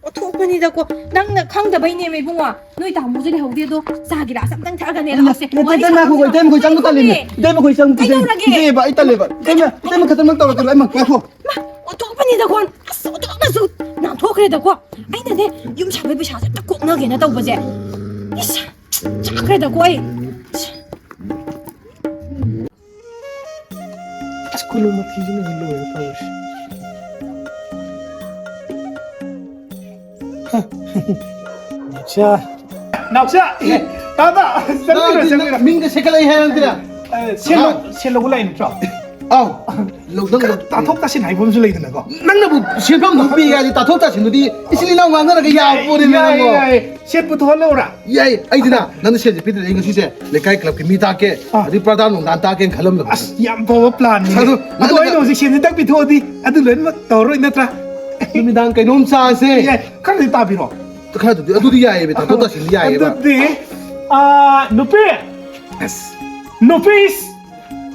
ꯑꯣꯟꯊꯣꯛꯄꯅꯤꯗꯀꯣ꯫ ꯅꯪꯅ ꯈꯪꯗꯕꯩꯅꯦꯃꯦ ꯏꯕꯨꯡꯉꯣ꯫ ꯅꯣꯏ ꯇꯥꯃꯣꯁꯨ ꯂꯩꯍꯧꯗꯦ ꯑꯗꯣ ꯆꯥ ꯒꯤꯂꯥꯁ ꯑꯝꯇꯪ ꯊꯛꯑꯒꯅꯦ ꯂꯥꯛꯑꯣꯁꯦ꯫ ꯏꯇꯩꯃ, ꯋꯥꯔꯤ ꯏꯇꯩꯃ, ꯉꯥꯏꯈꯣꯀꯣ, ꯁꯥꯟꯅꯁꯦ꯫ ꯏꯇꯩꯃ, ꯑꯩꯈꯣꯏ ꯆꯪꯕ ꯇꯜꯂꯤꯅꯦ꯫ ꯀꯩꯗꯧꯔꯒꯦ? ꯏꯇꯩꯃ, ꯑꯩꯈꯣꯏ ꯆꯪ-, ꯀꯤꯖꯩ-, ꯀꯩꯗꯧꯔꯒꯦ? ꯀꯤꯖꯩꯌꯦꯕ, ꯑꯩ ꯇꯜꯂꯦꯕ꯫ ꯏꯇꯩꯃ, ꯏꯇꯩꯃ, ꯈꯛꯇꯃꯛ ꯇꯧꯔꯛꯀꯅꯨ, ꯑꯩ ꯉꯥꯏꯈꯣ꯫ ꯃꯥ, ꯑꯣꯟꯊꯣꯛꯄꯅꯤꯗꯀꯣ꯫ ꯑꯁ, ꯑꯣꯟꯊꯣꯛꯅꯁꯨ ꯅꯥꯟꯊꯣꯛꯈ꯭ꯔꯦꯗꯀꯣ꯫ ꯑꯩꯅꯅꯦ, ꯌꯨꯝ ꯁꯥꯕꯩ ꯄꯩꯁꯥꯁꯦ ꯑꯝꯇ ꯀꯣꯛꯅꯒꯦꯅ ꯇꯧꯕꯁꯦ꯫ ꯏꯁ, ꯆꯥꯛꯈ꯭ꯔꯦꯗꯀꯣ ꯑꯩ꯫ ꯑꯁ, ꯀꯨꯂꯨ ꯃꯊꯤꯁꯤꯅ ꯂꯣꯏꯔꯦ ꯇꯧꯔꯤꯁꯦ꯫ ꯅꯥꯎꯆꯥ꯫ ꯅꯥꯎꯆꯥ! ꯑꯦ, ꯇꯥꯗ! ꯆꯪꯕꯤꯔꯣ, ꯅꯪ ꯆꯪꯕꯤꯔꯣ꯫ ꯃꯤꯡꯒ ꯁꯦꯀꯠꯂꯛꯏ ꯍꯥꯏꯔꯝꯗ꯭ꯔꯦ? ꯁꯦꯜ ꯂꯧ-, ꯁꯦꯜ ꯂꯧꯕ ꯂꯥꯛꯏ ꯅꯠꯇ꯭ꯔꯣ? ꯑꯥꯎ꯫ ꯂꯧꯗꯪ ꯈꯔ ꯂꯧ-, ꯇꯥꯊꯣꯛ ꯇꯥꯁꯤꯟ ꯍꯥꯏꯕ ꯑꯃꯁꯨ ꯂꯩꯗꯅꯀꯣ꯫ ꯅꯪꯅꯕꯨ ꯁꯦꯟꯐꯝꯗꯨ ꯄꯤ ꯍꯥꯏꯗꯤ ꯇꯥꯊꯣꯛ ꯇꯥꯁꯤꯟꯗꯨꯗꯤ ꯏꯆꯤꯜ ꯏꯅꯥꯎ ꯉꯥꯡꯅꯔꯒ ꯌꯥꯕ ꯄꯣꯠꯅꯦ ꯌꯥꯏꯌꯦ, ꯅꯪꯕꯣ꯫ ꯌꯥꯏꯌꯦ꯫ ꯁꯦꯠ ꯄꯨꯊꯣꯛꯍꯜꯂꯛꯎꯔꯥ? ꯌꯥꯏ, ꯑꯩꯗꯤꯅ ꯅꯪꯅ ꯁꯦꯟꯁꯦ ꯄꯤꯗ꯭ꯔꯗꯤ ꯑꯩ ꯉꯁꯤꯁꯦ ꯂꯩꯀꯥꯏ ꯀ꯭ꯂꯕꯀꯤ ꯃꯤ ꯇꯥꯛꯀꯦ, ꯑꯥ꯫ ꯑꯗꯩ ꯄ꯭ꯔꯙꯥꯟ ꯅꯨꯡꯗꯥꯟ ꯇꯥꯛꯀꯦꯅ ꯈꯜꯂꯝꯕꯅꯦ꯫ ꯑꯁ, ꯌꯥꯝ ꯐꯕ ꯄ꯭ꯂꯥꯟꯅꯤꯅꯦ꯫ ꯑꯗꯨ ꯑꯗꯣ ꯅꯪꯅ ꯑꯩꯅ ꯍꯧꯖꯤꯛ ꯁꯦꯟꯁꯦ ꯇꯛ ꯄꯤꯊꯣꯛꯑꯗꯤ ꯑꯗꯨ ꯂꯣꯏꯅꯃꯛ ꯇꯧꯔꯔꯣꯏ ꯅꯠꯇ꯭ꯔꯥ? ꯅꯨꯃꯤꯗꯥꯡ ꯀꯩꯅꯣꯝ ꯆꯥꯁꯦ꯫ ꯌꯥꯏ, ꯈꯔꯗꯤ ꯇꯥꯕꯤꯔꯣ꯫ ꯈꯔꯗꯨꯗꯤ, ꯑꯗꯨꯗꯤ ꯌꯥꯏꯌꯦꯕ, ꯇꯥꯊꯣꯛ ꯇꯥꯁꯤꯟꯗꯤ ꯌꯥꯏꯌꯦꯕ꯫ ꯑꯗꯨꯗꯤ, ꯑꯥ, ꯅꯨꯄꯤ, ꯑꯁ꯫ ꯅꯨꯄꯤꯁ,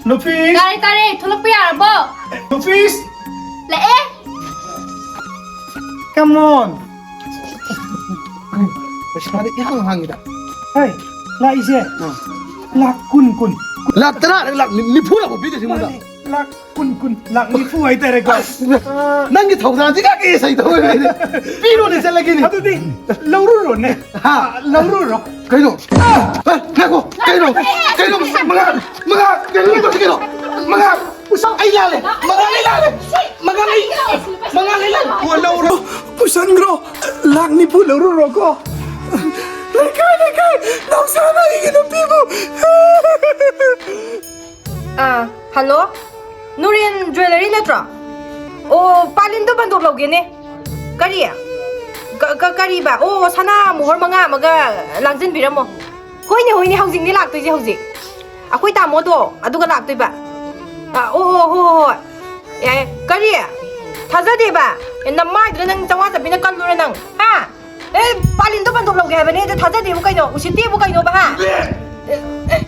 ꯅꯨꯄꯤꯁ꯫ ꯇꯥꯔꯦ, ꯇꯥꯔꯦ, ꯊꯣꯛꯂꯛꯄ ꯌꯥꯔꯕꯣ? ꯅꯨꯄꯤꯁ꯫ ꯂꯥꯛꯑꯦ꯫ Come on. ꯄꯩꯁꯥꯗꯤ ꯏꯍꯥꯡ ꯍꯥꯡꯉꯤꯗ꯫ ꯍꯩ, ꯂꯥꯛꯏꯁꯦ꯫ ꯑꯥ꯫ ꯂꯥꯛ ꯀꯨꯟ, ꯀꯨꯟ꯫ ꯂꯥꯛ ꯇꯔꯥ, ꯂꯥꯛ ꯅꯤꯐꯨ ꯂꯥꯛꯄ ꯄꯤꯗꯣꯏꯁꯦ ꯑꯩꯉꯣꯟꯗ꯫ ꯃꯥꯅꯦ, ꯂꯥꯛ ꯀꯨꯟ, ꯀꯨꯟ, ꯂꯥꯛ ꯅꯤꯐꯨ ꯍꯥꯏꯇꯥꯔꯦꯀꯣ꯫ ꯑꯁ, ꯑꯥ꯫ ꯅꯪꯒꯤ ꯊꯧꯗꯥꯡꯁꯤꯒ ꯀꯩ ꯁꯩ ꯇꯧꯔꯦ? ꯄꯤꯔꯣꯅꯦ, ꯆꯠꯂꯒꯦꯅꯦ꯫ ꯑꯗꯨꯗꯤ ꯂꯧꯔꯨꯔꯣꯅꯦ꯫ ꯍꯥ? ꯂꯧꯔꯨꯔꯣ꯫ ꯀꯩꯅꯣ? ꯑꯦ, ꯉꯥꯏꯈꯣ꯫ ꯀꯩꯅꯣ? ꯀꯩꯅꯣ? ꯃꯉꯥ, ꯃꯉꯥ, ꯀꯩꯅꯣ ꯇꯧꯁꯤ ꯀꯩꯅꯣ? ꯃꯉꯥ, ꯑꯩ ꯂꯥꯜꯂꯦ꯫ ꯃꯉꯥ, ꯑꯩ ꯂꯥꯜꯂꯦ꯫ ꯃꯉꯥ, ꯑꯩ, ꯃꯉꯥ, ꯑꯩ ꯂꯥꯜꯂꯦ꯫ ꯑꯣ, ꯂꯧꯔꯣ꯫ ꯄꯨꯁꯟꯈ꯭ꯔꯣ꯫ ꯂꯥꯛ ꯅꯤꯐꯨ ꯂꯧꯔꯨꯔꯣꯀꯣ꯫ ꯂꯩꯀꯥꯏ, ꯂꯩꯀꯥꯏ, ꯅꯥꯎꯁꯥꯅ ꯑꯩꯒꯤ ꯅꯨꯄꯤꯕꯨ꯫ ꯑꯥ, ꯍꯜꯂꯣ? ꯅꯨꯔꯦꯟ ꯖ꯭ꯋꯦꯂꯔꯤ ꯅꯠꯇ꯭ꯔꯣ? ꯑꯣ, ꯄꯥꯂꯤꯟꯗꯣ ꯕꯟꯗꯣꯞ ꯂꯧꯒꯦꯅꯦ꯫ ꯀꯔꯤ? ꯀ-, ꯀ-, ꯀꯔꯤꯕ? ꯑꯣ, ꯁꯅꯥ ꯃꯣꯍꯣꯔ ꯃꯉꯥ ꯑꯃꯒ ꯂꯥꯡꯖꯟꯕꯤꯔꯝꯃꯣ꯫ ꯍꯣꯏꯅꯦ, ꯍꯣꯏꯅꯦ, ꯍꯧꯖꯤꯛꯅꯦ ꯂꯥꯛꯇꯣꯏꯁꯦ ꯍꯧꯖꯤꯛ꯫ ꯑꯩꯈꯣꯏ ꯇꯥꯃꯣꯗꯣ ꯑꯗꯨꯒ ꯂꯥꯛꯇꯣꯏꯕ꯫ ꯑꯥ, ꯑꯣ, ꯑꯣ, ꯍꯣ, ꯍꯣ, ꯍꯣꯏ꯫ ꯌꯥꯏ꯫ ꯀꯔꯤ? ꯊꯥꯖꯗꯦꯕ? ꯑꯦ, ꯅꯃꯥꯏꯗꯨꯗ ꯅꯪ ꯆꯥꯝꯃꯉꯥ ꯆꯠꯄꯤꯅ ꯀꯜꯂꯨꯔ ꯅꯪ? ꯍꯥ? ꯑꯦ, ꯄꯥꯂꯤꯟꯗꯣ ꯕꯟꯗꯣꯞ ꯂꯧꯒꯦ ꯍꯥꯏꯕꯅꯦ, ꯑꯗꯣ ꯊꯥꯖꯗꯦꯕꯨ ꯀꯩꯅꯣ? ꯎꯁꯤꯠꯇꯦꯕꯨ ꯀꯩꯅꯣꯕ, ꯍꯥ? ꯑꯦ, ꯑꯦ,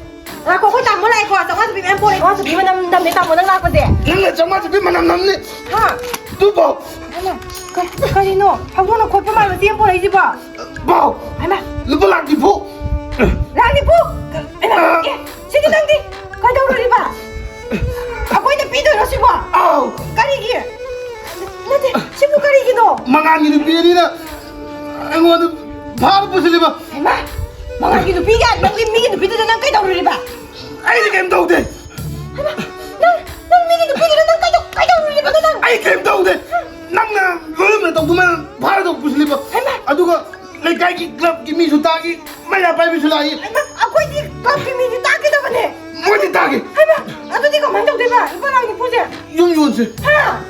ꯉꯥꯏꯈꯣ, ꯑꯩꯈꯣꯏ ꯇꯥꯃꯣ ꯂꯥꯛꯑꯦꯀꯣ, ꯆꯥꯝꯃꯉꯥ ꯆꯠꯄꯤ ꯃꯌꯥꯝ ꯄꯣꯔꯛꯑꯦ, ꯆꯥꯝꯃꯉꯥ ꯆꯠꯄꯤ ꯃꯅꯝ ꯅꯝꯃꯦ ꯇꯥꯃꯣ ꯅꯪ ꯂꯥꯛꯄꯁꯦ꯫ ꯅꯪꯅ ꯆꯥꯝꯃꯉꯥ ꯆꯠꯄꯤ ꯃꯅꯝ ꯅꯝꯅꯤ꯫ ꯍꯥ? ꯑꯗꯨꯕꯨ꯫ ꯍꯩꯃꯥ, ꯀ-, ꯀꯔꯤꯅꯣ? ꯍꯧꯗꯣꯡꯅ ꯈꯣꯠꯄ ꯃꯥꯟꯕ ꯆꯦ ꯑꯃ ꯄꯣꯔꯛꯏꯁꯤꯕꯣ? ꯕꯥꯎ! ꯍꯩꯃꯥ! ꯂꯨꯄꯥ ꯂꯥꯛ ꯅꯤꯐꯨ! ꯂꯥꯛ ꯅꯤꯐꯨ? ꯍꯩꯃꯥ! ꯑꯦ, ꯁꯤꯗꯤ ꯅꯪꯗꯤ ꯀꯩꯗꯧꯔꯨꯔꯤꯕ? ꯑꯩꯈꯣꯏꯗ ꯄꯤꯗꯣꯏꯔꯣ ꯁꯤꯕꯣ? ꯑꯥꯎ! ꯀꯔꯤꯒꯤ? ꯅꯠꯇꯦ, ꯁꯤꯕꯨ ꯀꯔꯤꯒꯤꯅꯣ? ꯃꯉꯥꯜꯒꯤ ꯅꯨꯄꯤ ꯑꯅꯤꯅ ꯑꯩꯉꯣꯟꯗ ꯐꯥꯔ ꯄꯨꯁꯤꯜꯂꯤꯕ! ꯍꯩꯃꯥ! ꯃꯉꯥꯜꯒꯤ ꯅꯨꯄꯤꯒ ꯅꯪꯒꯤ ꯃꯤꯒꯤ ꯅꯨꯄꯤꯗꯨꯗ ꯅꯪ ꯀꯩꯗꯧꯔꯨꯔꯤꯕ? ꯑꯩꯗꯤ ꯀꯩꯝ ꯇꯧꯗꯦ! ꯍꯩꯃꯥ! ꯅꯪ, ꯅꯪ ꯃꯤꯒꯤ ꯅꯨꯄꯤꯗꯨꯗ ꯅꯪ ꯀꯩꯗꯧ-, ꯀꯩꯗꯧꯔꯨꯔꯤꯕꯅꯣ ꯅꯪ? ꯑꯩ ꯀꯩꯝ ꯇꯧꯗꯦ! ꯅꯪꯅ ꯂꯣꯏꯔꯝꯅ ꯇꯧꯗꯨꯃ ꯐꯥꯔꯒ ꯄꯨꯁꯤꯜꯂꯤꯕ! ꯍꯩꯃꯥ! ꯑꯗꯨꯒ ꯂꯩꯀꯥꯏꯒꯤ ꯀ꯭ꯂꯕꯀꯤ ꯃꯤꯁꯨ ꯇꯥꯈꯤ, ꯃꯩꯔꯥ ꯄꯥꯏꯕꯤꯁꯨ ꯂꯥꯛꯏ! ꯍꯩꯃꯥ! ꯑꯩꯈꯣꯏꯗꯤ ꯀ꯭ꯂꯕꯀꯤ ꯃꯤꯗꯤ ꯇꯥꯈꯤꯗꯕꯅꯦ! ꯀꯗꯤ ꯇꯥꯒꯦ꯫ ꯍꯩꯃꯥ, ꯑꯗꯨꯗꯤ ꯀꯃꯥꯏꯅ ꯇꯧꯗꯣꯏꯕ ꯂꯨꯄꯥ ꯂꯥꯛ ꯅꯤꯐꯨꯁꯦ? ꯌꯨꯝ ꯌꯣꯟꯁꯦ꯫ ꯍꯥ?